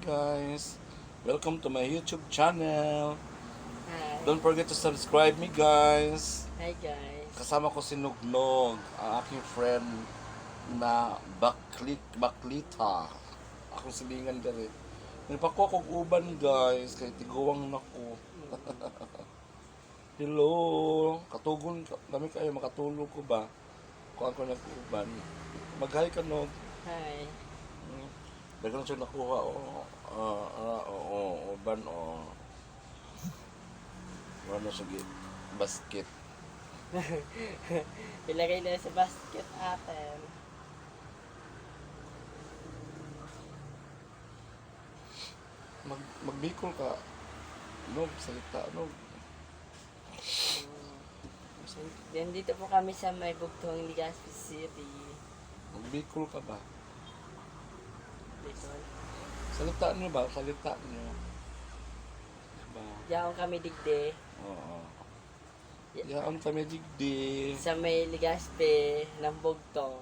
guys. Welcome to my YouTube channel. Hi. Don't forget to subscribe me, guys. Hi, guys. Kasama ko si Nugnog, ang aking friend na baklit, baklita. Akong silingan diri. Nagpakuha kog uban, guys, kay tiguang nako. Hello, katugon ka, dami kayo makatulog ko ba? Kuha ko nag-uban. Mag-hi ka, Nog. Hi. Daghan siya nakuha, oh. Ah, ah, oo, uban, oh. Wala na siya basket. Ilagay na sa basket atin. Magbikol ka. No, salita, no. Then dito po kami sa may Bugtong, Legazpi City. Magbikol ka ba? Dito. Salita niyo ba? Salita niyo. Diba? Diyan kami digde. Oo. Yaon kami digdi. Sa may Legazpi ng Bugtong.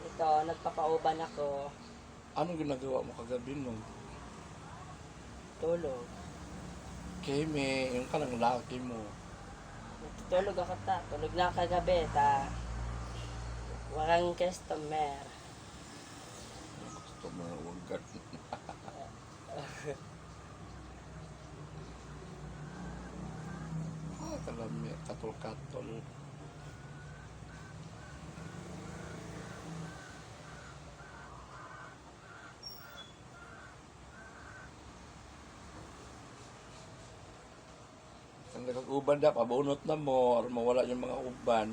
Ito, nagpapauban ako. Anong ginagawa mo kagabi nung? Tulog. Keme, yung ka ng laki mo. Natutulog ako ta. Tulog na ako kagabi ta. Walang customer. Customer, huwag ganun. Ah, kalami, katol-katol. Ang nagag-uban na, pabunot na mo, or mawala yung mga uban.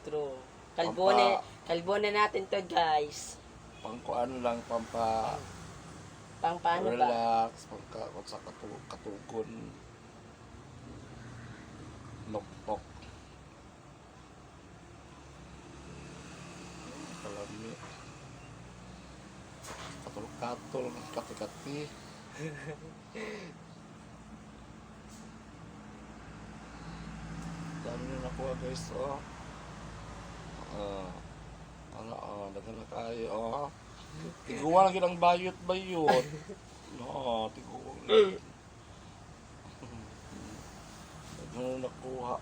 True. Kalbone, kalbone natin to, guys. Pangkuan lang, pampa Pang paano ba? relax, pangka, sa katugon. Noktok. Kalami. Katol-katol, kati-kati. Dami na nakuha, guys, oh. Ah, ano, oh, daghan na kayo, oh. Tiguan lang yun ang bayot-bayot. No, tiguan lang. Daghan na nakuha.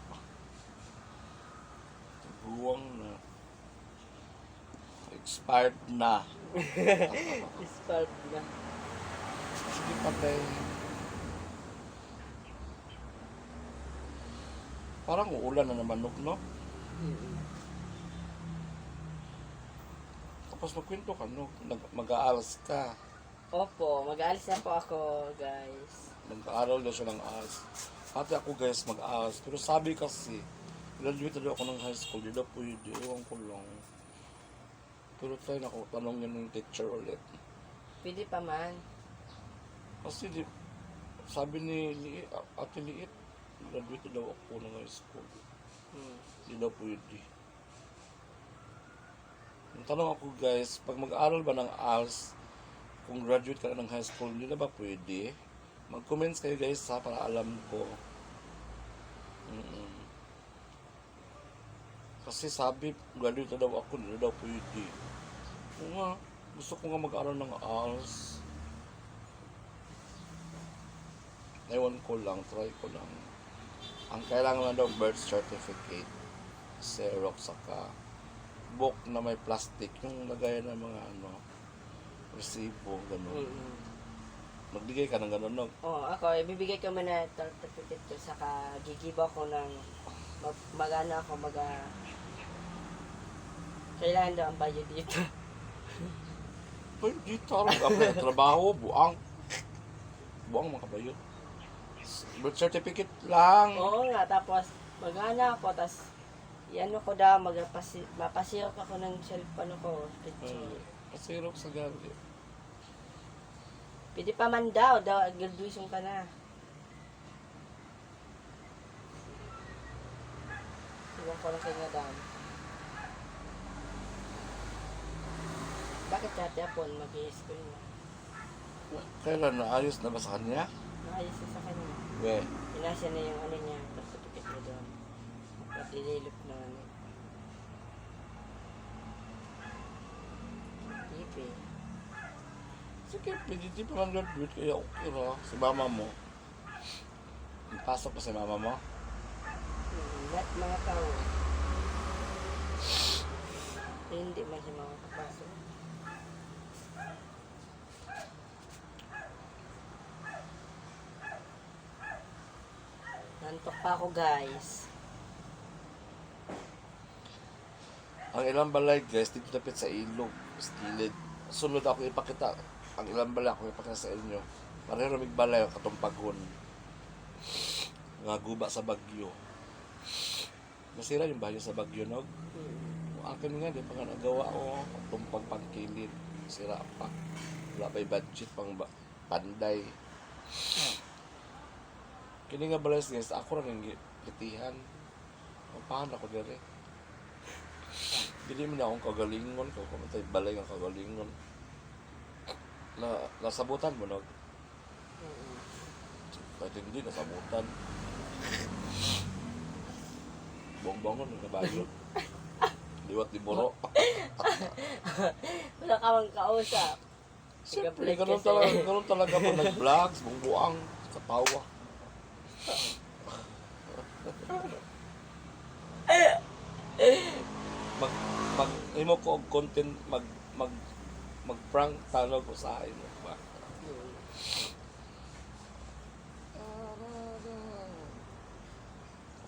Tiguang na. Expired na. Expired na. Sige, patay. Parang uulan na naman, no? Mm. Tapos magkwento ka, no? Mag-aalas ka. Opo, mag-aalis na po ako, guys. Nag-aaral daw siya ng ALS. Pati ako, guys, mag-ALS. Pero sabi kasi, graduate na daw ako ng high school, di daw pwede. Ewan ko lang. Pero try na ako tanongin ng teacher ulit. Pwede pa man. Kasi di, sabi ni Ate Liit, graduate na daw ako ng high school. Di daw pwede. Ang tanong ako, guys, pag mag-aaral ba ng ALS, kung graduate ka na ng high school, hindi na ba pwede? Mag-comments kayo, guys, ha, para alam ko. Mm-mm. Kasi sabi, graduate na daw ako, hindi na daw pwede. Oo nga, gusto ko nga mag-aaral ng ALS. Ewan ko lang, try ko lang. Ang kailangan lang daw birth certificate, Xerox, saka book na may plastic, yung lagayan ng mga ano, resibo, gano'n. Magbigay ka ng gano'n, no? Oh, ako, ibibigay ko muna itong certificate ko, saka gigiba ko ng mag, ano ako, mag, kailangan daw ang bayo dito. Uy, dito, alam ka, apply ng trabaho, buang. Buang mga kabayo. Birth certificate lang. Oo nga, tapos mag-ano ako, tapos i-ano ko daw, mapasirok ako ng cellphone ko, picture. Xerox sa gali. Pwede pa man daw, graduation ka na. Iwan ko lang kay Madam. Bakit dati Apon mag-i-school na? Kailan na ayos na ba sa kanya? Naayos na sa kanya. We. Inasa na yung ano niya, certificate niya doon. Dililip na ano. Tipi. Sige, pwede di pa man graduate kaya okay ra. Si mama mo. Pasok pa si mama mo. Lahat mga tao. Eh, hindi man siya makakapasok. Nantok pa ako, guys. Ang ilang balay guys, dito dapit sa ilog, sa gilid. Sunod ako ipakita. Ang ilang balay ako ipakita sa inyo. Pareho mig balay katong pagon. Nga guba sa bagyo. Nasira yung bayo sa bagyo no. Akin nga di pa nga nagawa o tumpag pangkilid. Sira pa. Wala pa'y budget pang panday. Kini nga balay guys, ako ra ning litihan. Paano ako dire? Dili man akong kagalingon ko kung tay balay nga kagalingon. Na nasabutan mo no? Kahit hindi nasabutan. Bongbongon ng kabayo. Liwat di buro. Wala ka mang kausap. Siyempre, Nag-vlog ganun kasi. talaga, ganun talaga pag nag-vlogs, bungbuang, katawa. Mag, mag, imo ko og content, mag, mag, mag-prank tanog usahay mo ba?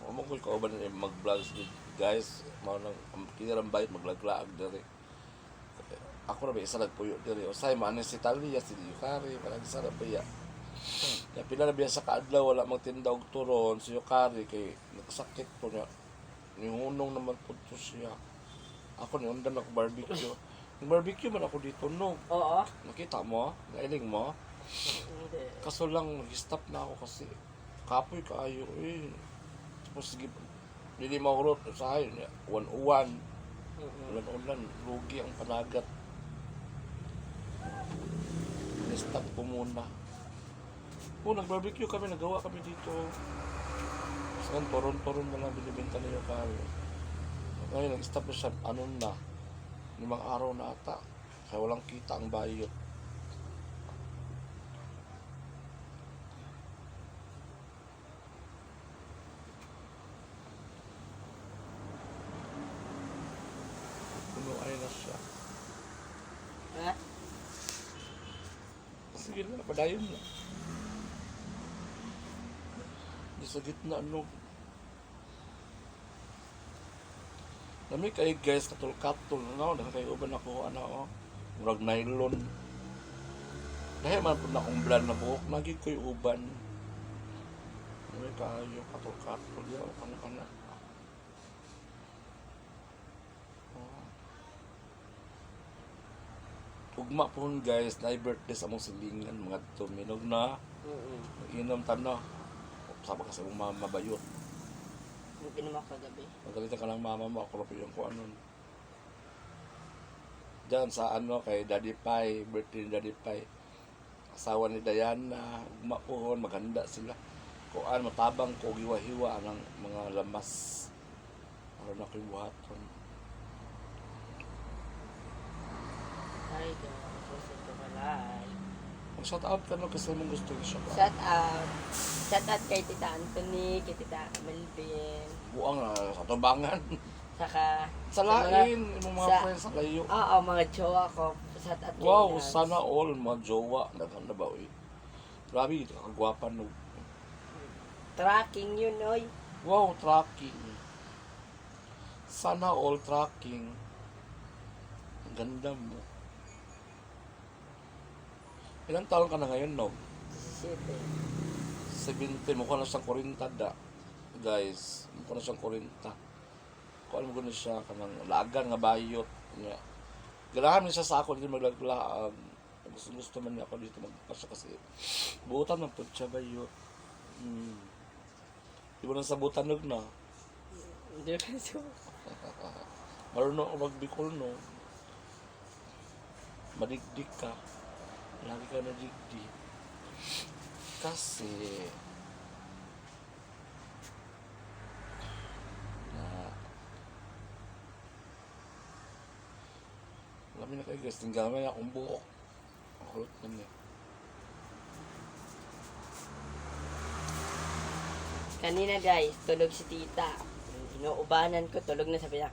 Amo ko kauban ni mag-vlogs guys, mao nang ang kinarang bayot maglaglaag diri. Ako ra ba isa nagpuyo diri. Usahay man si Talia, si Yukari, parang isa ra ba ya. Ya pila na biya sa kaadlaw wala magtinda og turon si Yukari kay nagsakit to niya. Nihunong naman pud to siya. Ako ni undan ako barbecue. Nag barbecue man ako dito no. Oo. Nakita mo? Nailing mo? Hindi. Kaso lang, nag-stop na ako kasi kapoy kaayo eh. Tapos sige, dili mahurot usahay niya. Uwan-uwan, ulan-ulan, lugi ang panagat. Ni-stop ko muna. Oh, nag-barbecue kami, nagawa kami dito. Saan, toron-toron na lang binibenta niyo kami. Ngayon, nag-stop na siya, ano na, 5 araw na ata. Kaya walang kita ang bayot. Puno ay na siya. Ha? Sige na, padayon na. Di sa gitna, no. Dami kayo guys, katol-katol, no? Nakakayuban ako, ano, oh. Murag nylon. Dahil man po na akong blan na buhok, nagi ko'y uban. Dami kayo, katol-katol, yaw, kano-kana. Ugma po guys, na birthday sa among silingan, mga tuminog na. Inom tano. Sama kasi mong mama bayot. Nag-inom ako kagabi. Magalitan ka ng mama mo, ako na yung kung ano. Diyan sa ano, kay Daddy Pai, birthday ni Daddy Pai. Asawa ni Diana, ugma po maghanda sila. Kuan, matabang ko, hiwa-hiwa ang mga lamas. Aron ako yung buhaton. Hi guys. Gusto ko pala. Mag-shout out ka no kasi mong gusto yung shout out. Shout out. Shout out kay Tita Anthony, kay Tita Melvin, Buang na sa tubangan. saka Sa lain, imong mga friends sa layo. Oo, mga jowa ko. Shout out kay Wow, Nance. sana all mga jowa. Daghan na ba, uy? Grabe, kagwapan no. Tracking yun, oy. Wow, tracking. Sana all tracking. Ang ganda mo. Ilang taon ka na ngayon, no? 17. 70. Mukha na siyang 40 da. Guys, mukha na siyang 40. Kung alam ko na siya, kanang laagan nga bayot. Nga. Ganahan man siya sa ako, hindi maglaglaag. Gusto, gusto man niya ako dito magpasya kasi buutan man po siya bayot. Di ba nang sabutan na? Hindi ko so. Marunong ako magbikol, no? Madigdig ka. Lagi ka nadigdig. Kasi... Na, Lami na kayo, guys. Tinggal na akong buhok. Ang kulot na niya. Kanina, guys, tulog si tita. Inuubanan ko, tulog na, sabi niya.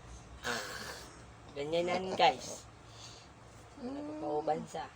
Ganyan yan, guys. Nagpapauban siya.